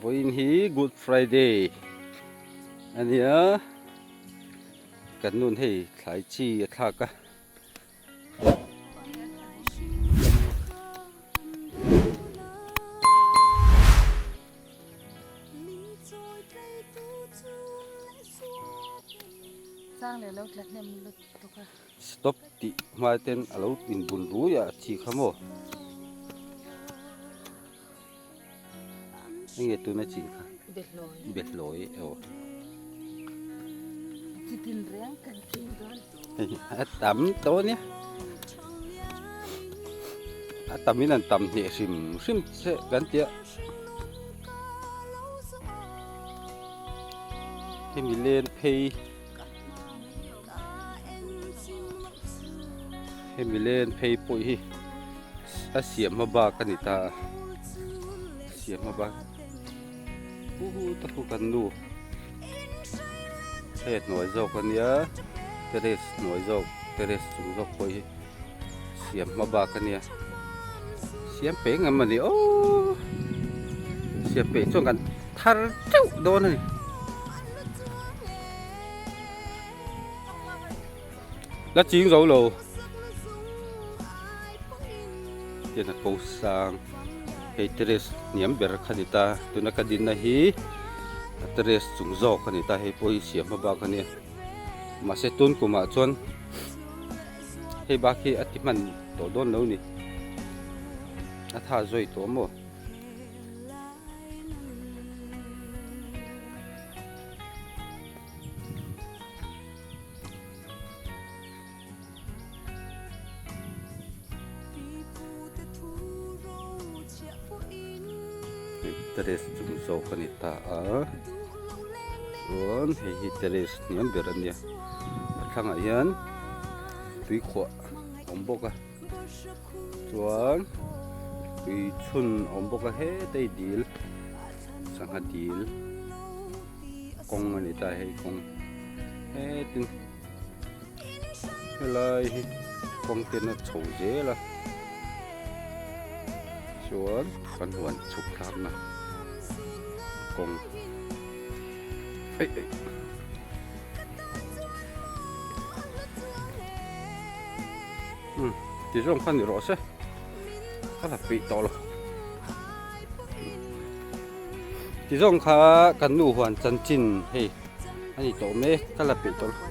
Vawiin hi Good Friday a nia, kan nun hei thlai chi a thlak a. Stop tih hma ten a lo inbun rui a chi kha maw? Enge tuna chin kha? Behlawi. Behlawi aw. Chitin reng kan ching dawn. A tam tawh ania. A tamin an tam hneh hrim hrim che kan tia. Hemi len phei Hemi len phei pawh hi a siam hma bak a ni ta a, siam hma bak hu hu ta khu kan nu hei a hnuai zawk a nia terrace hnuai zawk terrace chung zawk pawh hi siam hma bak a nia siam peng em a ni aww siam peh chuan kan thar teuh dawn a ni. La ching zo lo tian a ko sang hei terrace hniam ber kha ni ta tuna ka dinna hi a terrace chung zawk a ni ta hei pawh hi siam hma bak a nia mahse tun kumah chuan hei bak hi a ti hman tawh dawn lo ni a tha zawi tawh maw. Terrace chung zawk a ni ta a chuan hei hi terrace hniam ber a nia a thlangah hian tui khuah a awm bawk a chuan tui chhun a awm bawk a hetei dil sangha dil. Kawng a ni ta hei kawng hetin helai hi kawng ten a chho zel a chuan kan huan chhuk thlakna kawng eih eih. Umm ti zawng kha ni rawh se ka la peih tawh lo. Ti zawng kha kan nu huan chanchin hei a ni tawh mek ka la peih tawh lo.